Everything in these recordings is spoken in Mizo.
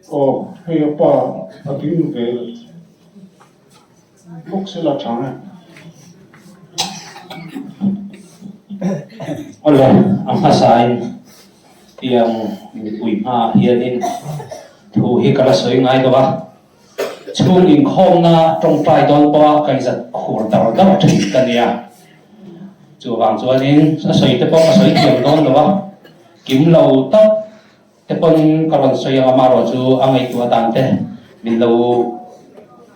Aw, hei a pa a ding ve bawk sela tha nge. Awle, a hmasain tiang mipui hmaah hianin thu hi ka la sawi ngai lo a, chhung inkhawmna tawngtai dawn pawha kaihzat khur dar dar thin ka nia. Chuvang chuanin a sawi te pawh ka sawi thiam dawn lo a, kim lo tak Te pawn ka rawn sawi ang amarawh chu a ngaihtuah dan te min lo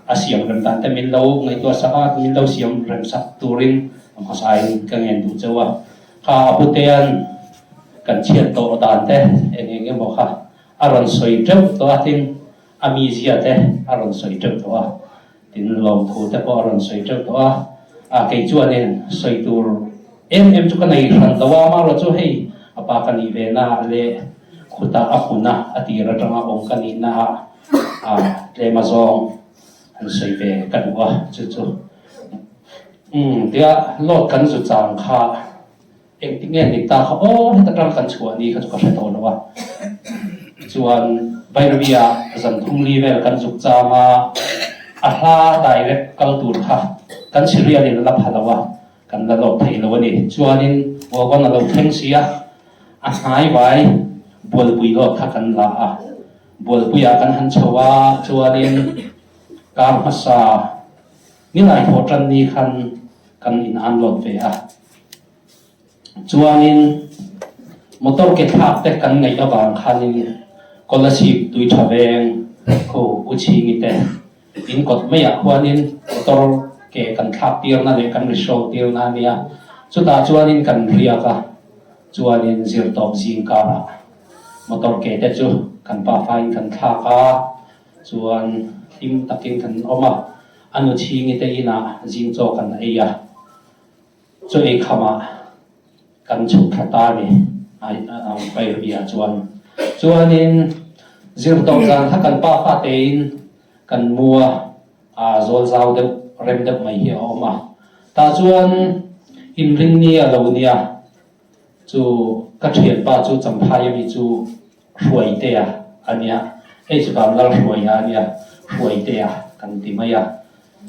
a siam rem dan te min lo ngaihtuah sak a, min lo siam rem sak turin a hmasain ka ngen duh cheu a. Kha a putean kan chhiat tawh dan te eng eng emaw kha a rawn sawi teuh tawh a, tin a mizia te a rawn sawi teuh tawh a, tin lawmthu te pawh a rawn sawi teuh tawh a. A kei chuanin sawi tur em em chu ka nei hran lo a, amaherawh chu hei a pa ka nih ve na leh khutah a hmuna a tir atanga awm ka nih na ah a tlem a zawng han sawi ve ka duh a, chu chu umm tia load kan zu chang kha Engtik nge ni ta kha aw heta tang kan chhuah ni kha chu ka hre tawh lo a. Chuan Bairabi-ah zan thum li vel kan zuk cham a, a hla direct kal tur kha kan chhirialin a la pha lo a, kan la lawt thei lo a ni. Chuanin wagon a lo thleng si a, a hnai vai bualpui lawt kha kan la a, bualpuiah kan han chho a, chuanin kar hmasa nilai thawh tan ni khan kan in unload ve a. Chuanin motor ke thlak te kan ngaih avang khanin Kolasib tui tha veng khu U Chhingi te in kawt maiah khuanin motor ke kan thlak tirna leh kan ri show tirna a nia. Chutah chuanin kan riak a, chuanin zirtawp zing karah motor ke te chu kan pafain kan thlak a, chuan hlim takin kan awm a. A nu Chhingi te inah zing chaw kan ei a. Chu ei khamah kan chhuk thla ta ni Bairabi ah chuan. Chuanin zirtawp zan kha kan pa fa tein kan mu a, aa zawl zau deuh rem deuh mai hi a awm a. Tah chuan inring ni a lo nia chu ka thianpa chu Champhai ami chu Hruaitea a nia, H Vanlal Hruaia a nia, Hruaitea kan ti mai a.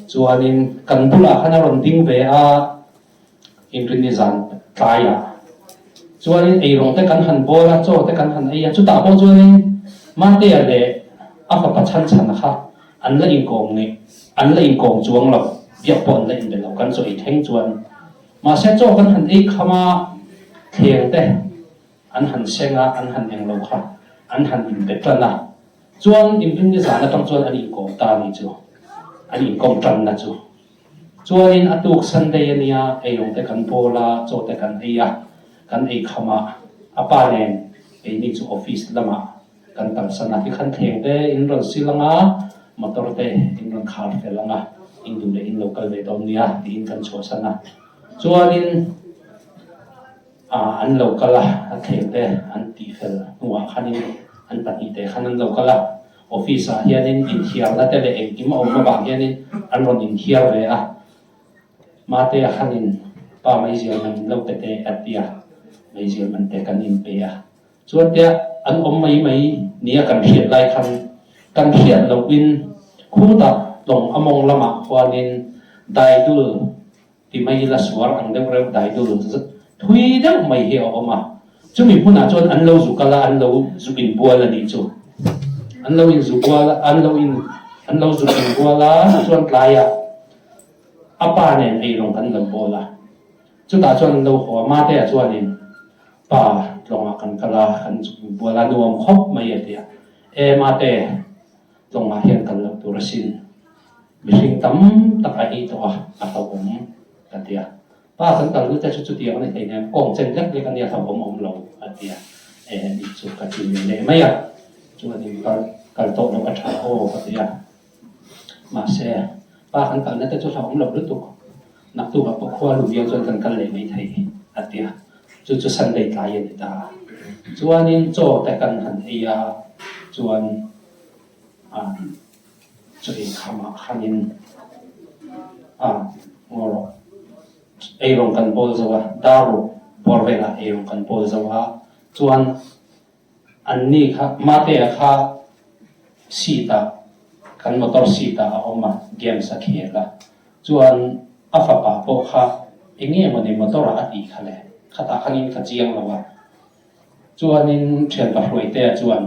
Chuanin kan bulah khan a rawn ding ve a, Inrinni zan tlaiah. Chuanin eirawng te kan han bawl a, chaw te kan han ei a, chutah pawh chuanin Matea leh a fapa chhan chhan kha an la inkawm nge, an la inkawm chuang lo, biak pawh an la inbe lo, kan chaw ei thleng chuan. Mahse chaw kan han ei kham a, thleng te an han seng a, an han eng lo kha an han inbe tan a. Chuan inrinni zan atang chuan an inkawm ta ni chu, an inkawm tanna chu. Chuanin a tuk Sunday a nia, eirawng te kan bawl a, chaw te kan ei a, kan ei kham a, a pa nen keini chu office lamah kan kalsan a, tikhan thleng te in rawn sil ang a, motor te in rawn khar fel ang a, in duh leh in lo kal ve dawn nia tiin kan chhuahsan a. Chuanin. An lo kal a, a thleng te an tih fel hnuah khanin an pahnihte khan an lo kal a, office ah hianin inthiarna te leh engkim a awm avang hianin an rawn inthiar ve a, Matea khanin pa meizial man in lo pe teh a ti a, meizial man te kan inpe a, chuan tia an awm mai mai nia kan hriat lai khan kan hriat lohin khutah tlawng a mawng lamah khuanin daidul Ti mai ila suar ang deuh reuh dai dul thui deuh mai hi a awm a, chumi hmunah chuan an lo zu kal a, an lo zu inbual a nih chu. An lo inzu bual a, an lo in an lo zu inbual a, chuan tlaiah a pa nen eirawng kan lo bawl a, chutah chuan an lo haw a, Matea chuanin pa tlawngah kan kal a, kan zu inbual a, nuam khawp mai a ti a, E Mate, tlawngah hian kal loh tur asin. Mihring tam tak a ei tawh a, a hlauhawm ka ti a. Pa kan kal lut a chu chutiang a ni thei nen kawng chen lek lek a nia hlauhawm a awm lo a ti a. E ni chu ka ti ve leh mai a, chuanin kal kal tawh loh a tha aw ka ti a. Mahse, pa kan kalna te chu hlauhawm loh lutuk, naktukah pawh khua lu viau chuan kan kal leh mai thei a ti a. Chu chu Sunday tlai a ni ta a. Chuanin chaw te kan han ei a, chuan a. Chutih khamah khanin a ngaw rawh. Eirawng kan bawl zo a, dar ruk bawr velah eirawng kan bawl zo a, chuan anni kha Matea kha Seat ah kan motor seat ah a awm a, games a khel a. Chuan a fapa pawh kha eng nge mawni motor ah a tih kha le, khatah khanin ka chiang lo a. Chuanin thianpa Hruaitea chuan,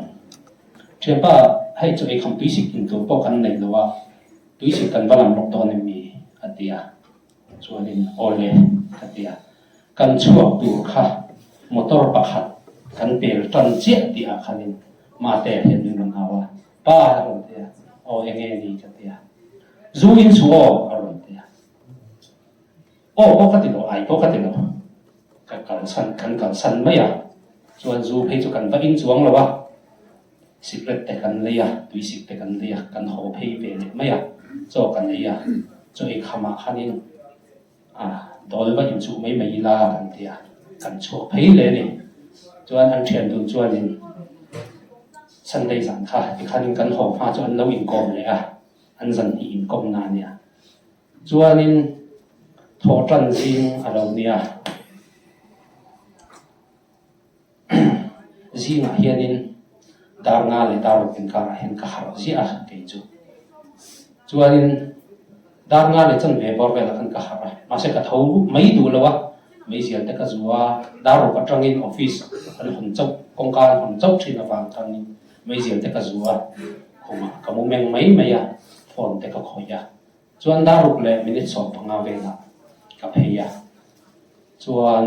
Thianpa, hei chu eikham tuisik in tur pawh kan nei lo a, tuisik kan va lam lawk dawn em mi? a ti a. Chuanin aw le ka ti a, kan chhuak tur kha motor pakhat kan pel tan chiah tih ah khanin Mate hian min rawn au a, Pa a rawn ti a, aw eng nge ni ka ti a, Zu in chu aw a rawn ti a, aw pawh ka ti lo, ai pawh ka ti lo, ka kalsan kan kalsan mai a, chuan zu phei chu kan va in chuang lo a. Sikret te kan lei a, tuisik te kan lei a, kan haw phei ve leh mai a, chaw kan ei a, chaw ei khamah khanin ah dawl va inchuh mai mai ila kan ti a, kan chhuak phei leh a ni. Chuan an thian dun chuanin Sunday zan kha tikhanin kan haw hma chu an lo inkawm leh a, an zan hnih inkawmna a nia. Chuanin thawhtan zing a lo nia. Zingah hianin dar nga leh dar ruk inkarah hian ka harh ziah a kei chu. Chuanin dar nga leh chanve bawr velah khan ka harh a, mahse ka tho mai duh lo a, meizial te ka zu a, dar ruk atangin office an hawn chauh, kawngka an hawn chauh thin avang khanin meizial te ka zu a, khumah ka mu meng mai mai a, phone te ka khawih a. Chuan dar ruk leh minute 15 velah ka phei a, chuan.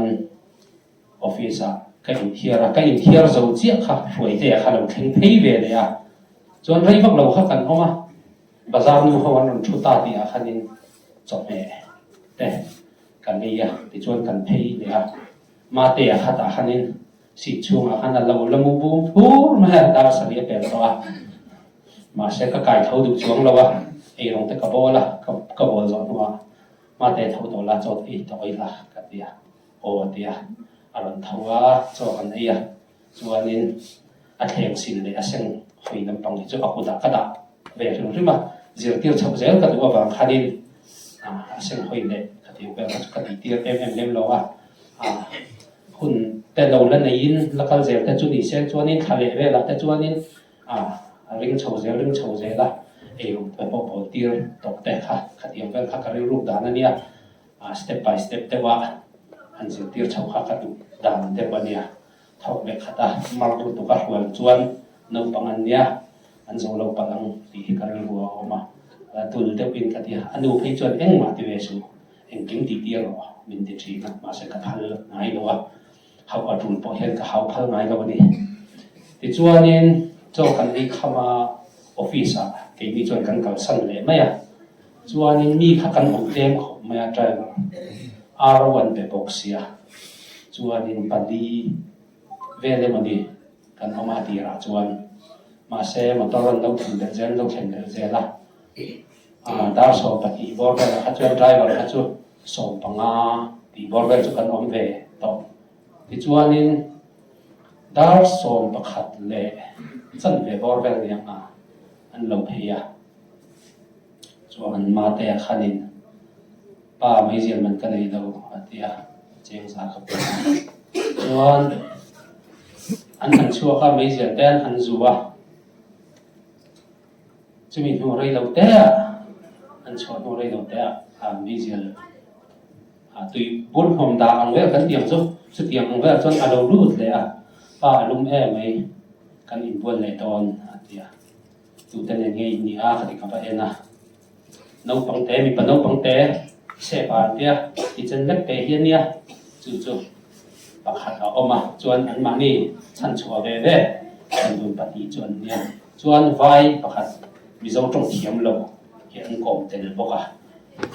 Office ah ka inthiar a, ka inthiar zo chiah kha Hruaitea kha lo thleng phei ve leh a, chuan rei vak lo kha kan awm a, bazar nu ho an rawn thu ta tih ah khanin chawhmeh te kan ei a, tichuan kan phei leh a, Matea khatah khanin seat chhungah khan a lo la mu bum phur mai a, dar sarih a pel tawh a, mahse ka kai tho duh chuang lo a, eirawng te ka bawl a, ka bawl zawh hnuah Matea tho tawh la chaw ei tawh ila ka ti a. Aw a ti a, a rawn tho a, chaw kan ei a, chuanin a thleng sin leh a seng hawi lampang hi chu a kutah ka dah ve hrim hrim a, zirtir chhoh zel ka duh avang khanin a seng hawi leh ka tih vel kha chu ka tihtir em em lem lo a, hun te lo la neiin la kal zel te chu ni se chuanin thla leh velah te chuanin a ring chho zel ring chho zel a, eirawng te pawh bawl tir tawp te kha khatiang vel kha ka rilruk dan a nia. A step by step deuh a han zirtir chhoh kha ka duh dan deuh a nia. Thawk leh khat a mar lutuk a hrual chuan naupang an nia, an zo lo palh ang tih hi ka rilru a awm a. Dul deuhin ka ti a, a nu phei chuan engmah ti ve suh, engkim tih tir rawh min ti thin a, mahse ka phal ngai lo a, hauh a tul pawh hian ka hau phal ngai lo a ni. Tichuanin chaw kan ei kham a, office ah keini chuan kan kalsan leh mai a. Chuanin mi kha kan awm tlem khawp mai a driver RO an pe bawk sia chuanin pali vel emaw ni kan awm a tirah chuan mahse motor an lo thlen belh zel an lo thlen belh zel a dar 12 bawr velah kha chuan driver kha chu 15 tih bawr vel chu kan awm ve tawh tichuanin dar 11 leh chanve bawr vel niang a an lo phei a. Chuan Matea khanin, Pa, meizial man ka nei lo, a ti a, cheng za ka pe a. Chuan an han chhuak a, meizial te an han zu a. Chumi hnu rei lo te ah, an chhuah hnu rei lo te ah meizial tui bur hnawm dah ang vel kan tiang chu, chutiang ang vel chuan a lo lut leh a, Pa, a lum em mai, kan inbual leh dawn, a ti a. Tute nen nge in nih a ka ti ka va en a, naupang te mipa naupang te sep ah an tia kitchen lek te hi a nia chu chu pakhat a awm a chuan an mahni chhan chhuah ve ve an dun pahnih chu an nia chuan vai pakhat mizo tawng thiam lo hi an kawm tel bawk a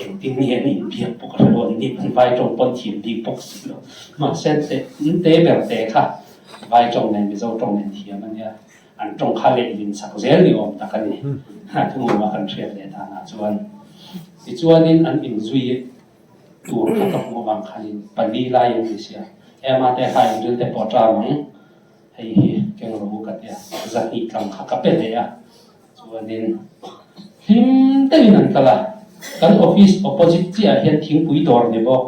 engtin nge an inbiak bawk a hre lo an ni an vai tawng pawn thiam bik bawk si lo mahse te te ber te kha vai tawng nen mizo tawng nen thiam a nia. An tawng kha lehlin chak zel ni awm tak a ni. A thungawma kan hriat leh danah chuan tichuanin an inzui tur kha ka hmuh avang khanin pali lai an ni sia. Ema te kha inril te pawh ṭam ang, hei hi keng rawh u ka ti a, zahnih tlang kha ka pe leh a. Chuanin hlim deuhin an kal a, kan office opposite chiah ah hian thingpui dawr ni bawk,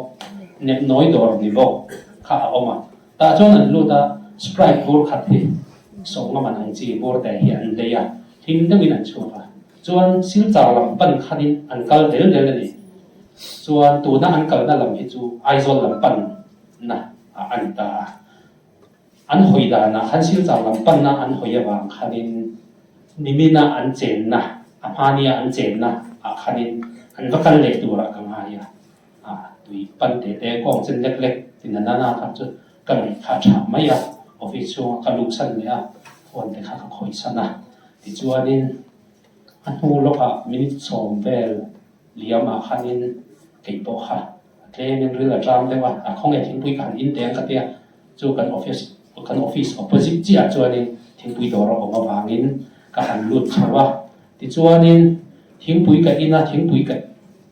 nepnawi dawr ni bawk kha a awm a. Tah chuan an lut a, Sprite bur khat hi sawmnga man ang chi bur te hi an lei a. Hlim deuhin an chhuak a, chuan Silchar lam pan khanin an kal del del a ni. Chuan tuna an kalna lam hi chu Aizawl lam panna ah a ni ta a. An hawi danah khan Silchar lam panna an hawi avang khanin nimina an chenna, a hmania an chenna ah khanin an va kal leh turah ka ngai a. Tui pan te te kawng chen lek lek ti na nana kha chu ka ngaih kha a tha mai a, office chhunga ka luh san leh a, phone te kha ka khawih san a. Tichuanin a hnu lawkah minute sawm vel liamah khanin kei pawh kha a tlemin ril a tlang deuh a, a khawnge thingpui ka han in teng ka tia, chu kan office kan office opposite chiah chuanin thingpui dawr a awm avangin ka han lut chho a. Tichuanin thingpui ka in a, thingpui ka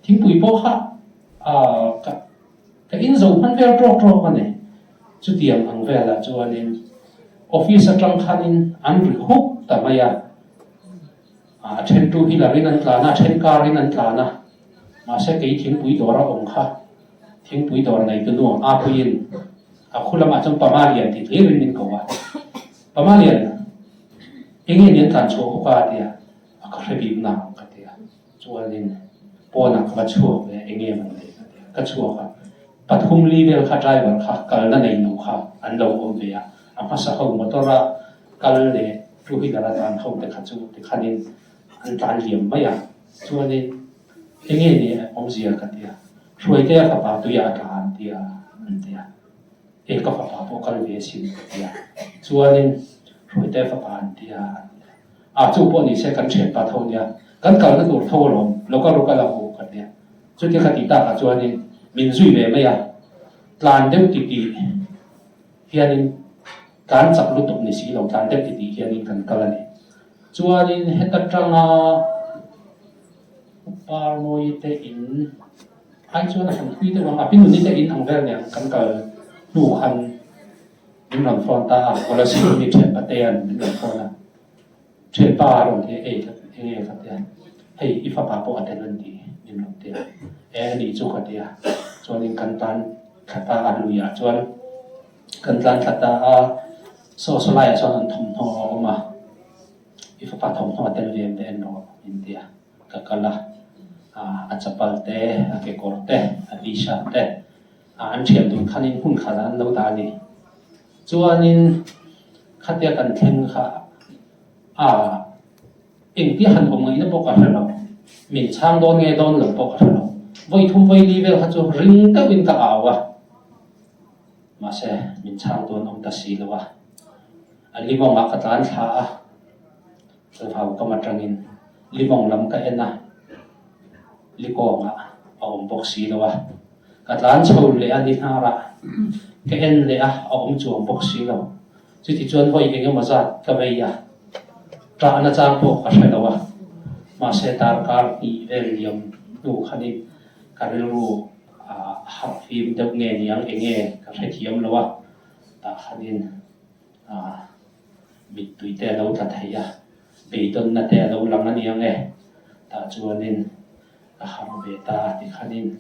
thingpui pawh kha ah ka ka in zo hman vel tawk tawk a ni. Chutiang ang velah chuanin office atang khanin an ri huk ta mai a, a then two wheeler in an tlan a, a then car in an tlan a, mahse kei thingpui dawr a awm kha thingpui dawr nei tu nu a puiin a khu lamah chuan Pamalian tih hlirin min ko a, Pamalian enge ni an tlan chhuah huk a a ti a, a ka hre bik na ang ka ti a. Chuanin pawnah ka va chhuak ve eng nge man leh ka ti a, ka chhuak a, pathum li vel kha driver kha kalna nei lo kha an lo awm ve a, a hmasa ho motor a kal leh two wheeler a tlan ho te kha chu tikhanin an tlan liam mai a, chuanin eng nge ni awmzia ka ti a, Hruaitea fapa tuiah a tla an ti a an ti a, e ka fapa pawh kal ve asin ka ti a, chuanin Hruaitea fapa an ti a an ti a. A chu pawh ni se kan thianpa tho nia, kan kalna tur tho alawm, lo kal ru kal ang u ka tia. Chutia ka tih takah chuanin min zui ve mai a, tlan deuh titih hianin tlan chak lutuk ni si lo, tlan deuh titih hianin kan kal a ni. Chuanin heta tanga Parmawi te in ai chuan a han thui deuh ang a, Pinuni te in ang vel nen kan kal hnu khan Min rawn phone ta a, Kolasib mi thianpa te an min rawn phone a, thianpa a rawn ti a, ei eng nge ka ti a, hei i fapa pawh a tel an ti min rawn ti a, e a nih chu ka ti a, chuanin kan tlan thla ta a luiah chuan kan tlan thla ta a, saw saw laiah chuan an thawmhnaw a awm a, i fapa thawmhnaw a tel ve em te en rawh min ti a, ka kal a, a chapal te, a kekawr te, a t-shirt te. An thian dun khanin hmun khat ah an lo dah a ni. Chuanin khatia kan thleng kha a engtia han awm ngaihna pawh ka hre lo. Min chhang dawn nge dawn lo pawh ka hre lo. Vawi thum vawi li vel kha chu ring deuhin ka au a, mahse min chhang dawn awm ta si lo a. A limawngah ka tlan thla a, chuvang kam atangin limawng lam ka en a, likawngah a awm bawk si lo a. Ka tlan chho leh a ni hnarah ka en leh a, a awm chuang bawk si lo. Chuti chuan vawi eng emaw zat ka vei a, ṭahna chang pawh ka hre lo a. Mahse darkar hnih vel liam hnu khanin ka rilru a harh fim deuh nge niang eng nge ka hrethiam lo a, tah khanin mittui te a lo tla thei a, beidawnna te a lo lang a niang e, tah chuanin Ka harh ve ta a tikhanin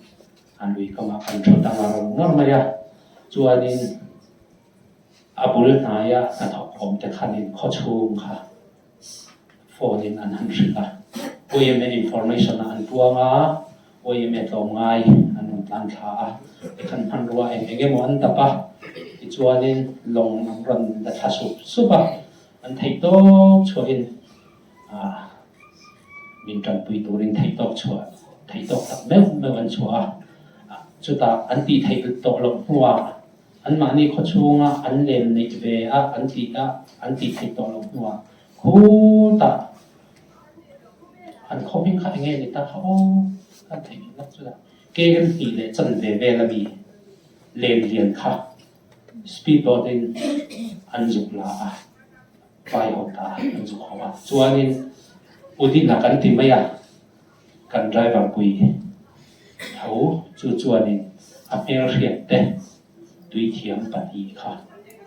a lui kamah kan thu ta ngar ngar mai a, chuanin a bul hnaia hnathawk awm te khanin khawchhung kha phone in an han hrilh a, YMA information ah an puang a, YMA tlawmngai an rawn tlan thla a, tikhan hmanrua eng eng emaw an dap a, tichuanin lawng an rawn la thla sup sup a, an theihtawp chhuahin ah min tanpui turin theihtawk chhuah theihtawk tak meuh meuh an chhuah a, chutah an tih theih tawh loh hnuah anmahni khawchhunga an len neih ve a an tih a an tih theih tawh loh hnuah khutah an khaw hming kha enge ni ta kha aw kan theih lawk chutah KM hnih leh chanve vel ami len lian kha speed boat in an zuk la a. Vai ho ta an zuk ho a, chuanin Udin a kan ti mai a, kan driver pui tho chu chuanin a hmelhriat te tuithiam pahnih kha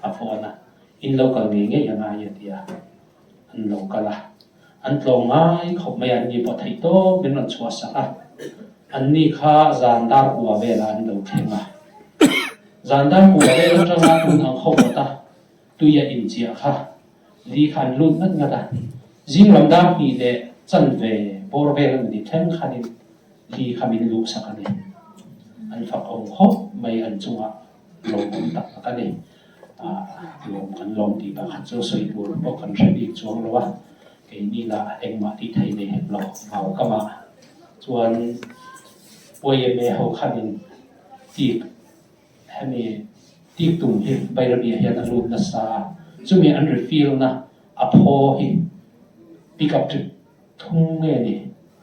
a phone a, in lo kal ngei ngei a ngai a ti a, an lo kal a, an tlawm ngai khawp mai a, an ni pawh theih tawp min rawn chhuah sak a, an ni kha zan dar kua velah an lo thleng a, zan dar kua vel atanga tun ang ho vawt a. Tui a inchiah kha li kha an lut ngat ngat a, Zing lam dar hnih leh chanve bawr vel a ni thleng khanin li kha min luhsak a ni. An fak awm khawp mai an chungah lawmawm tak tak a ni. Lawm kan lawm tih pakhat chu sawi tur pawh kan hre bik chuang lo a, keini lah engmah tih thei nei hek lo mau kamah chuan YMA ho khanin tik Hemi tik tum hi Bairabi ah hian a lut nasa a, chumi an refill na a phaw hi pick up trip thum nge ni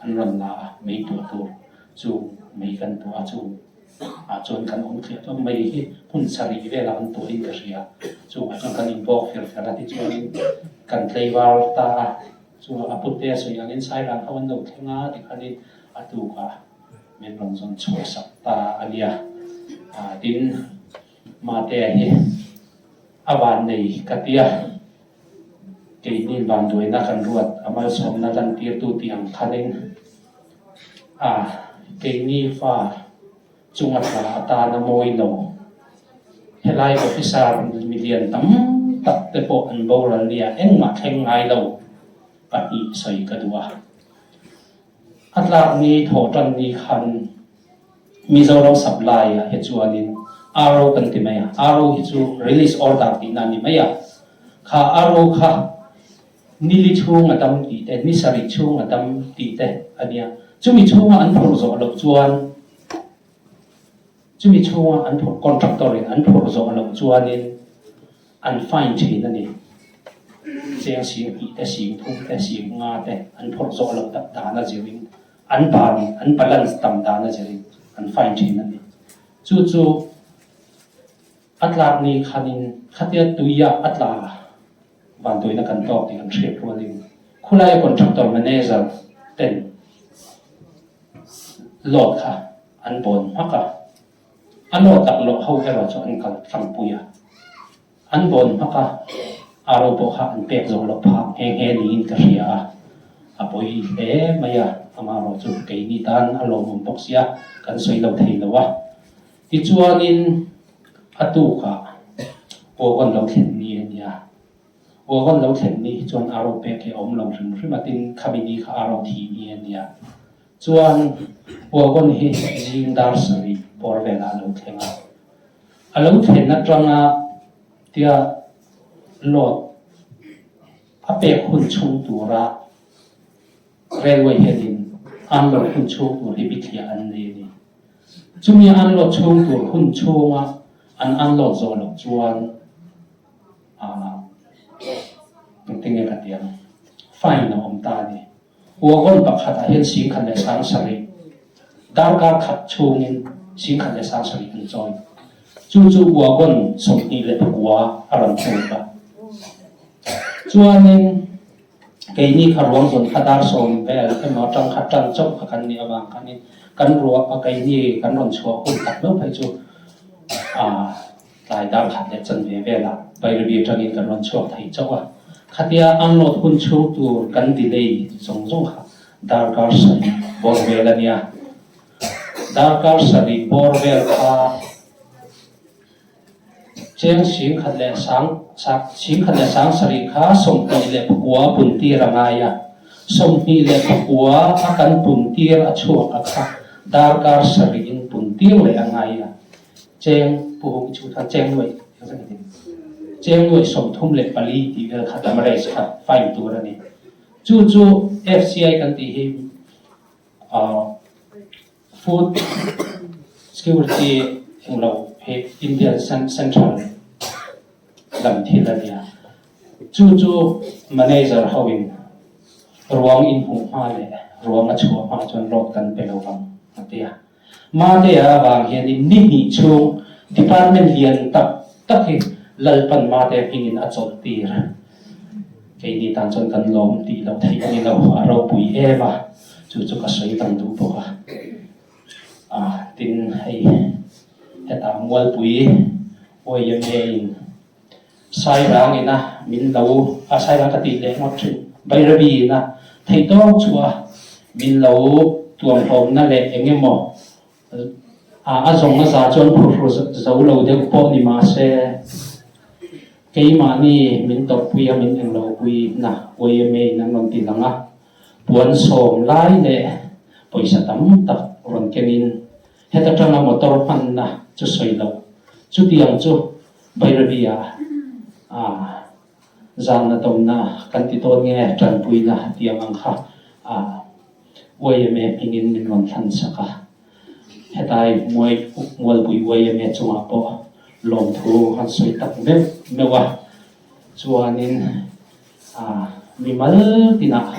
an rawn la a, mei tuah tur chu mei kan tuah a, chu ah chuan kan awm thliah chuan mei hi hmun sarih velah an tuahin ka hria, chungah chuan kan inbawk fer fer a, tichuanin kan tleivar ta a, chu a pute a sawi angin Sairang ho an lo thleng a tikhanin a tukah. Min rawn zawn chhuah sak ta a nia. Tin, Matea hi a van nei ka ti a, keini vanduaina kan ruat a malsawmna lantirtu tih ang khanin a keini fa chunga tla atana mawi lo helai officer milian tam tak te pawh an boral nia engmah thleng ngai lo pahnih sawi ka duh a. A tlak ni thawh tan ni khan Mizoram supply ah hi chuanin RO kan ti mai a, RO hi chu release order tihna a ni mai a, kha RO kha nili chhung a dam tih te, ni sarih chhung a dam tih te a nia. Chumi chhunga an phurh zawh loh chuan chumi chhunga an phurh contractor in an phurh zawh loh chuanin an fine thin a ni. Cheng sing hnih te, sing thum te, sing nga te an phawrh zawh loh tak dan a zirin an ban, an balance tam dan a zirin an fine thin a ni. Chu chu a tlak ni khanin khatia tuia a tla vantuaina kan tawk tih kan hriat rualin khulaia contractor manager ten load kha an bawn hmak a. A lawt tak loh ho erawh chu an kal tlangpui a, an bawn hmak a, a ro pawh kha an pek zawh loh phah nghe nghe niin ka hria a, a pawi hle mai a, amaherawh chu keini tan a lawmawm bawk sia, kan sawi lo thei lo a. Tichuanin a tukah Wagon lo thlen ni a nia, Wagon lo thlen ni hi chuan a ro pek hi a awm lo hrim hrim a, tin khami ni kha a ro thih ni a nia. Chuan Wagon hi zing dar sarih bawr velah a lo thleng a, a lo thlen atanga tia load a pek hun chhung tura railway hianin unload hun chhung tur hi bithliah an nei a ni. Chumi unload chhung tur hun chhunga an unload zawh loh chuan aah engtin nge ka ti ang, fine a awm ta a ni. Wagon pakhatah hian 10,700, darkar khat chhungin 10,700 an chawi. Chu chu wagon 29 a rawn hnuk a. Chuanin keini kha ruang zawn kha dar sawm vel emaw atang kha tan chauh kha kan nih avang khanin kan ruah keini kan rawn chhuah hun tak meuh phei chu aa Tlai dar khat leh chanve velah Bairabi atangin kan rawn chhuak thei chauh a, khatia unload hun chhung tur kan delay zawng zawng kha darkar sarih bawr vel a nia. Darkar sarih bawr vel kha cheng 10,000 10,000 sarih kha 29 pun tir a ngai a, 29 a kan pun tir a chhuak a kha darkar sarihin pun tir leh a ngai a. Cheng Pu Hung chu khan cheng nuaih cheng nuaih 34 tih vel kha tam race kha fine tur a ni. Chu chu FCI kan tih hi Food Security englo hi Indian Central lam thil a nia. Chu chu manager ho in ruang inhmuh hma leh ruang a chhuah hma chuan load kan pe lo vang a ti a. Mate a avang hianin ni hnih chhung department lian tak tak hi Lalpan Mate hmingin a chawlh tir. Keini tan chuan kan lawm tih loh theih a ni lo, a ropui em a, chu chu ka sawi tam duh bawk a. Ah, tin hei hetah Mualpui YMA in Sairang ina min lo, a Sairang ka tih leh ngawt thin, Bairabi ina theihtawk chhuah a min lo tuamhlawmna leh eng emaw a a zawng a za chuan phurhru zo lo deuh pawh ni mahse. Keimahni min tawrhpui a min englo pui na yma in an rawn ti lang a, puan sawm lai leh pawisa tam tak rawn kengin heta tanga motor hmanna chu sawi loh. Chutiang chu Bairabi-ah zanna dawmna kan ti dawn nge tanpuina tiang ang kha yma hmingin min rawn thlan sak a. Hetai Muai Mualpui yma chungah pawh lawmthu han sawi tak meuh meuh a, chuanin mimal tinah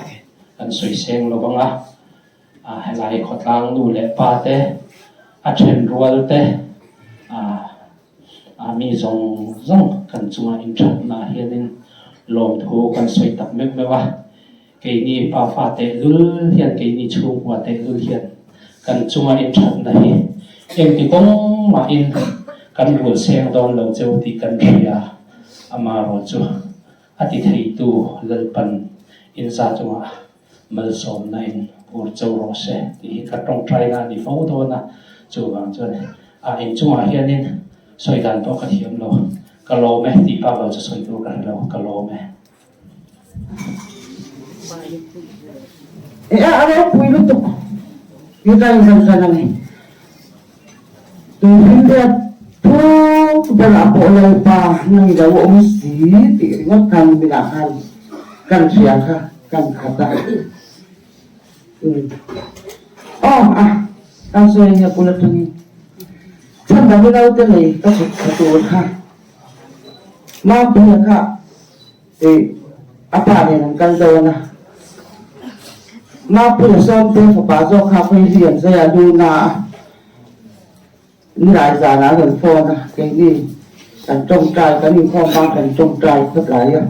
kan sawi seng lo vang a, helai khawtlang nu leh pa te, a then rual te, mi zawng zawng kan chunga inthatnaah hianin lawmthu kan sawi tak meuh meuh a. Keini pafa tehlul hian, keini chhungkua tehlul hian kan chunga inthatna hi engti kawng mahin kan rul seng dawn lo cheu tih kan hria. Amarawh chu a ti theitu Lalpan inza chungah malsawmna in vur cheu rawh se tih hi ka tawngtaina a ni fo dawn a. Chuvang chuan a inchungah hianin sawi dan pawh ka thiam lo. Ka lawm e tih bak lo chu sawi tur ka hre lo, ka lawm e. E a ropui lutuk hi ka inzan hran a ni. Tuifinriat thuk berah pawh Lalpa nang i lo awm si tih ringawt khan minah khan kan hria kha kan khat a. Aw a kan sawi ania bul atangin chhandam i naute lei ka chhuk thla tur kha. Mampuia kha ih a pa nen an kal dawn a, Mampuia Sawmte fapa zawk kha Khawihlui an zai a, Luna a nilai zanah an rawn phone a, keini kan tawngtai, kan inkhawm bang kan tawngtai khawt lai a,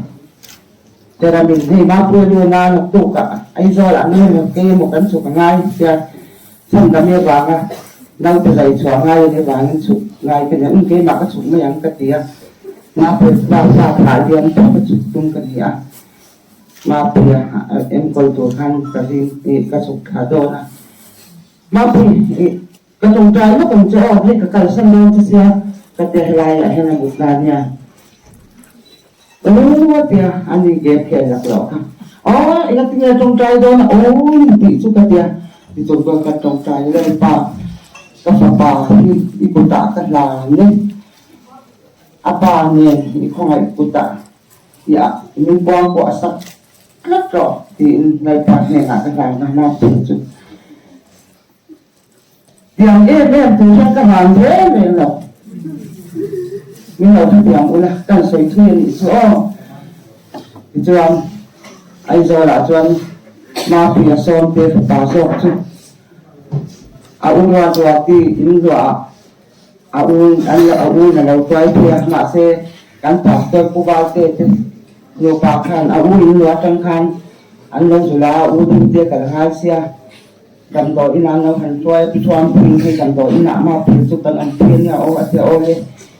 Teramin hei Mampuia Luna naktukah Aizawl ah nge emaw kei emaw kan chhuk a ngai sia, Chhandam i avanga naute zai chhuah ngai a nih avangin chhuk ngai ka nia, umm keimah ka chhuk mai ang ka ti a, Mapuia pa pa thlah liam tawp a chhuk tum ka ni a, Mapuia enkawl tur khan ka ring ih ka chhuk thla dawn a, Mapui ih ka tawngtai lawk ang che aw, hei ka kalsan dawn che sia ka ti a, helaiah hian a mut na nia. Aw a tia, a ni game khi a lak loh kha. Aw eng a tinge a tawngtai dawn a, aw in tih chu ka tia. Tichuan chuan ka tawngtai Lalpa ka fapa hi i kutah ka hlan e, a pa nen i khawngaih kutah i ah min puang pawh a sak tlat rawh tiin Lalpa hnenah ka hlan a, naupang chu Tiang em em tur hian ka hlan reng reng lo. Min lo hre tiang ula, kan sawi thui a nih chu aw. Tichuan, Aizawlah chuan Mapuia Sawmte fapa zawk chu a u Ruatruati in luahah a u an a u in a lo tuai phei a, mahse kan pastor Pu Valte te nupa khan a u in luah atang khan an lo zul a, a u ding te kal nghal sia. Damdawi inah an lo han hruai a, Pithuam phun hi damdawi inah mah phun chu kan awm pui a nia aw a ti a, aw le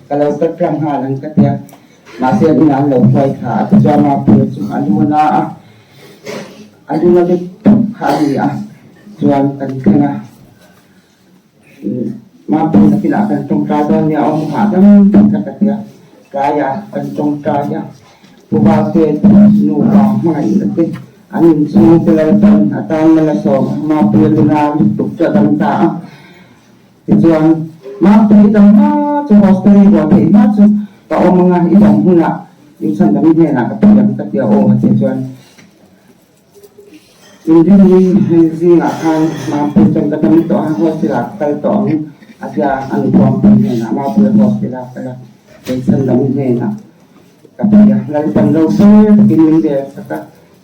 ka lo cut ram nghal ang ka ti a, mahse an inah an lo hruai thla a, tichuan mah phun chu a lu a na a, a lu na lut thawk kha a ni a, chuan kan thleng a, mah phun a kinah kan tawngtai dawn nia aw hahdam tak kha ka ti a, tlaiah kan tawngtai a, Pu Valte nupa hmangaih na te. An inchhung te Lalpan a tan mal a sawm a, Mapuia luna lutuk chu a dam ta a. Tichuan, Mapui i dam hma chu hostel i ruah theih hma chu ka awm ang a, i dam hunah i chhandam i hnenah ka phei ang ka ti a aw a ti chuan inrinni zingah khan Mapuia chuan ka dam tawh a, hostel ah ka kal tawh ang a ti a, a nuphuampui hnenah Mapuia hostel ah a kal a, kei chhandam i hnenah Ka phei a, Lalpan lo fel takin min rel sak a,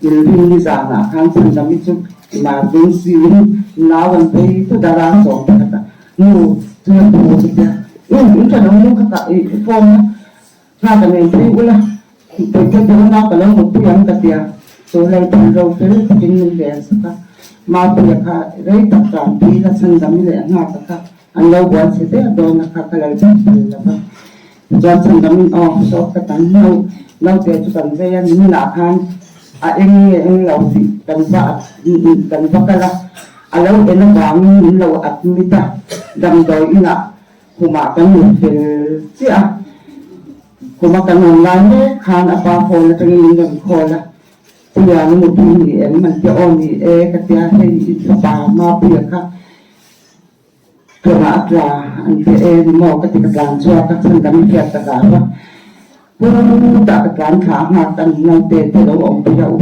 inrin ni zanah khan chhandami chu emergency in nau an phei thut a, ral sawm pakhat a nu chu a thu chu tia, Um, in tha lo nu kha ka i phone a, hna ka nei phei ula, pawite pawh nau ka lo mutpui ang ka tia, chu Lalpan ro fel takin min rel sak a, Mapuia kha rei tak tanpui la chhandami leh a nghak a kha an lo buai chhe der dawn a kha ka Lalpan phal lo va. Tichuan chhandam in aw sawt ka tan hlauh, naute chu kan vei a, niminah khan a eng nge eng lo tih kan va kan va kal a, a lo en avangin min lo admit a, damdawi inah khumah kan mut fel chiah a, Kuma kan awm lai mek khan a pa phone atangin min rawn call a, Puia na mutui ni em? An ti a, Aw ni e ka ti a, hei i fapa Mapuia kha tlawngah a tla an ti e ni maw ka ti ka tlan chhuak a, chhan dang hriat ka hlau a, Putah ka tlan thla a nghak an naute te lo awm pui a, u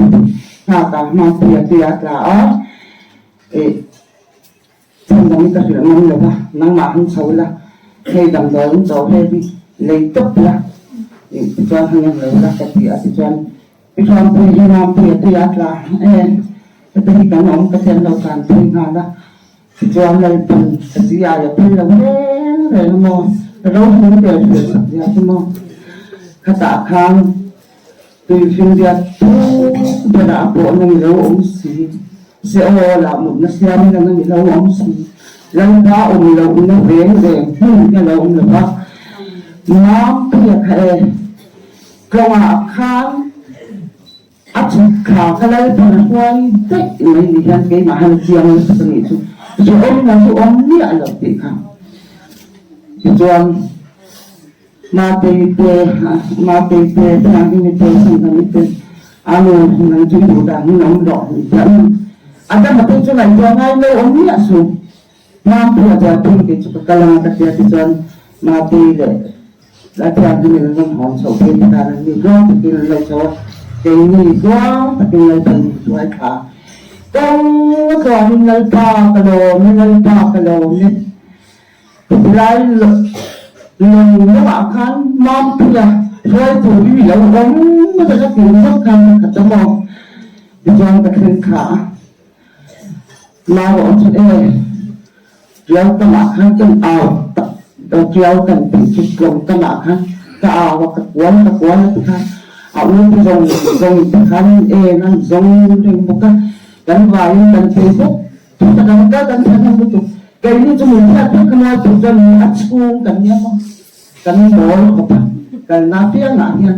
nghak a Mapuia tuia a tla a, ih. Chhan dang ka hrilh ngam lo va, nangmah han chho la, hei damdawi an cho hei hi lei tawp la, ih tichuan han en lo la ka ti a, tichuan pi Thuampui hi Mampui a tui a tla e, heta hi kan awm ka ti an lo tlan phei nghal a, tichuan Lalpan ka chi ai a phel lo reng reng a maw, ro hming tel hrilh sak zia chu maw, khatah khan Tuifinriat thuk berah pawh na ni lo awm si, Seol ah mutna siamna na ni lo awm si, Lalpa awm lohna reng reng hmun hi a lo awm lo va, Mampuia kha e, tlawngah khan a chhuk thla kha Lalpan a hruai daih mai ni hian keimah han chiang lutuk a nih chu, hrehawmna chu awm miah lo tih kha. Tichuan. Matei te, Matei te, Thianghlimmi te, Chhandami te, Anu nang chu i duh dan in awm rawh ni tia um. Adama te chu ngaihtuah ngai lo awm miah suh. Mampuia chuan phei kei chu ka kal anga ka tia tichuan Matei leh Thianghlimmi an rawn hawn chhoh phei te khan an ni tluang takin an lo chho a, keini tluang takin Lalpa min hruai thla. Kawng a tluangin Lalpa ka lawm e, Lalpa ka lawm e. Lai lawng lamah khan Mampuia hruai tur hi lo awm nasa ka tih zawk khan ka khat a maw? Tichuan ka thleng thla a, Mau a chu e, Tiau kamah khan kan au tak Tiau kan tih chu tlawng kamah khan ka au a, ka kual ka kual a ti khan a u te zawng zawng te khan en an zawng reng bawk a, kan vaiin kan phei bawk. Thutak ang kal kan thlen ang lutuk. Keini chu min hriat vek kha tur chuan a chhung kan nia maw? Kan mawl khawp a, kalna apiangah hian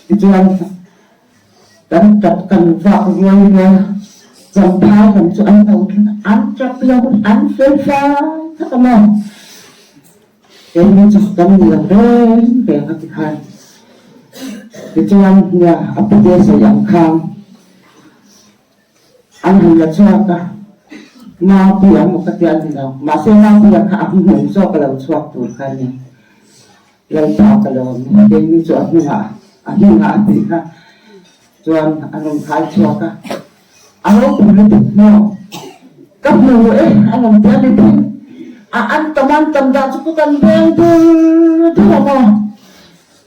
tichuan kan tap kan vak ruai ruai a, champhai lam chu an lo thleng a, an tap lo, an fel fai thak a maw? Keini chu kan ni lo reng reng a ti khan. Tichuan nia a pute sawi ang khan. An han la chhuak a, Mapuia maw ka tia ni lo, mahse Mapuia kha a hmuhnawm zawk a lo chhuak tur kha a ni. Lalpa ka lawm e, keini chu a hnungah a hnungah a tih kha chuan a rawn khai chhuak a, a ropui lutuk maw ka hmu e a rawn ti a ni thin, a an tam an tam dah chu ka kan veng dur dur a maw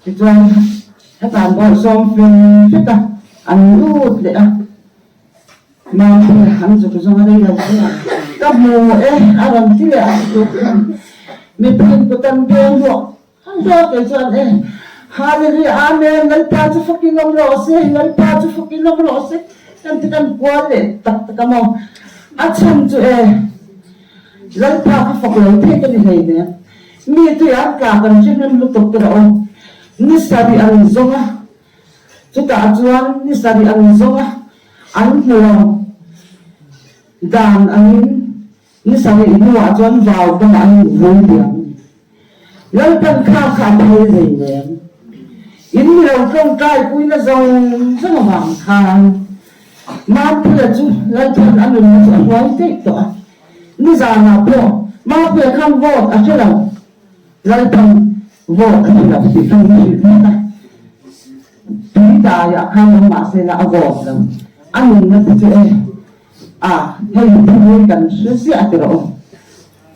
tichuan Heta bawlhsawm fel fek a, an lut leh a, Mampuia an zuk zawng a rei lo hle a, ka hmu e a rawn ti leh a tuk mipuiin kut an beng ruah ruah kei chuan e Hallelujah Amen Lalpa chu fakin awm rawh se Lalpa chu fakin awm rawh se kan ti kan kual leh tak tak a maw a chhan chu e Lalpa ka fak lo thei ka ni hleinem mi tui an tla kan hre hnem lutuk te rawh aw. Ni sarih an zawng a, chutah chuan ni sarih an zawng a, an hmu lo. Dan angin ni sarih hnuah chuan vau kamah an invui diam. Lalpan kha kha a phei zei nen. In mi lo tawngtai puina zawng zawng avang khan Mampuia chu Lalpan a nunna chu a hruai daih tawh a. Nizanah pawh Mampuia khan vote a hre lo. Lalpan vote a hre lo tih kha min hrilh phawt a, tui daiah khan awm mah se la a vote lo, a nunna te chu e a hei thil kan hre ziah a ti rawh aw,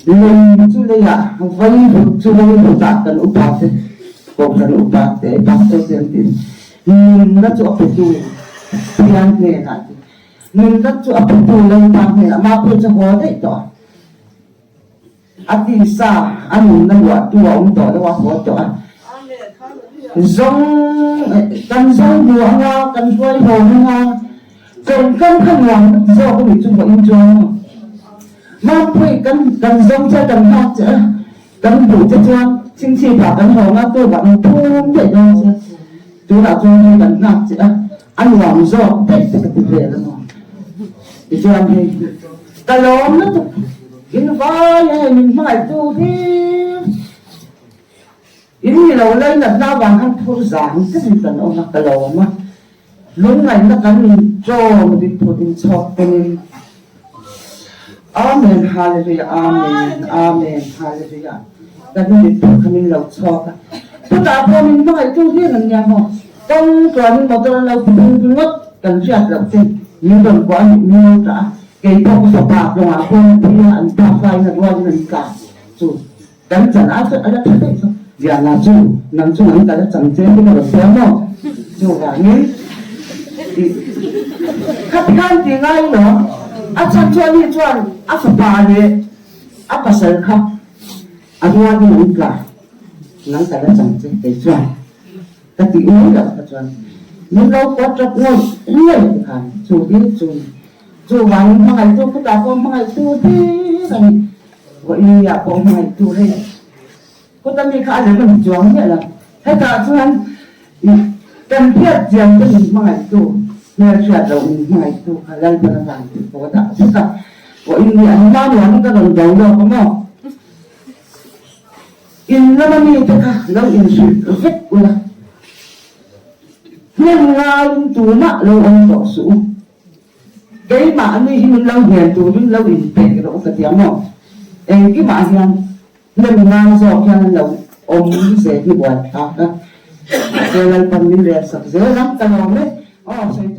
lei chu leiah vai hlut chu vai hlutah kan upa te kohhran upa te pastor te an ti nunna chu a petu Pathian hnenah ti nunna chu a petu Lalpa hnenah mahpui chu haw daih tawh a. A tisa a nunna luahtu a awm tawh lo a haw tawh a. Zawng kan zawng hmu anga kan hruai hawn anga tawngkam kha nuam zawk a nih chu vawiin chuan maw. Mampui kan kan zawng che kan nghak che a, kan hmuh che chuan chingchhipah kan haw anga tukah min phum daih dawn che. Tunah chuan hei kan nghak che a, a nuam zawk daih te ka ti vel a maw. Tichuan hei ka lawm lutuk. In vai a hei min hmangaihtu hi. In ni lo lainatna avang khan phur zang deuhin kan awm a, ka lawm a. Lungngaihna kan inṭawm rit phut inchhawk pawhin Amen Hallelujah Amen Amen Hallelujah kan rit phut kha min lo chhawk a. Chutah pawh min hmangaihtu hlir an nia maw? Kawng tluanin motor an lo phung ringawt kan hriat loh ten min rawn kuah a nih min lo ṭah a, kei pawh ka fapa tlawngah khuan a thi a, an pa faiin a rualin an tla chu Kan chan a chu a la tha daih chu. Ziahna chu nang chu nang ka la chang che hi ka rawn tia maw? Chuvangin i khat khan ti ngai lo. A chhan chu ani chuan a fapa leh a pasal kha a rualin an tla. Nang ka la chang che kei chuan ka tih mai loh kha chuan min lo kuat tap ngawih ngawih ti khan chu hi chu chuvangin hmangaihtu khutah pawh hmangaihtu hlir a ni. Vawiin ah pawh hmangaih tur hei kawta mi kha a lem a ni chuang miah lo. Hetah chuan kan hriat chian te min hmangaih tu, hmelhriat loh min hmangaih tu kha Lalpan a van tih pawh a dah vek a. Vawiin ni an hma nuam in ka rawn do lawk a maw? In lama mi te kha lo inhrilh vek ula, hnem ngaiin tumah lo awm tawh suh u. Keimahni hi min lo hnial turin lo inpeih rawh u ka ti ang aw. Engkimah hian hnem ngai zawk hian an lo awm zel hi buai thlak a. Mahse Lalpan min rel sak zel ang ka lawm e. Aw sawi.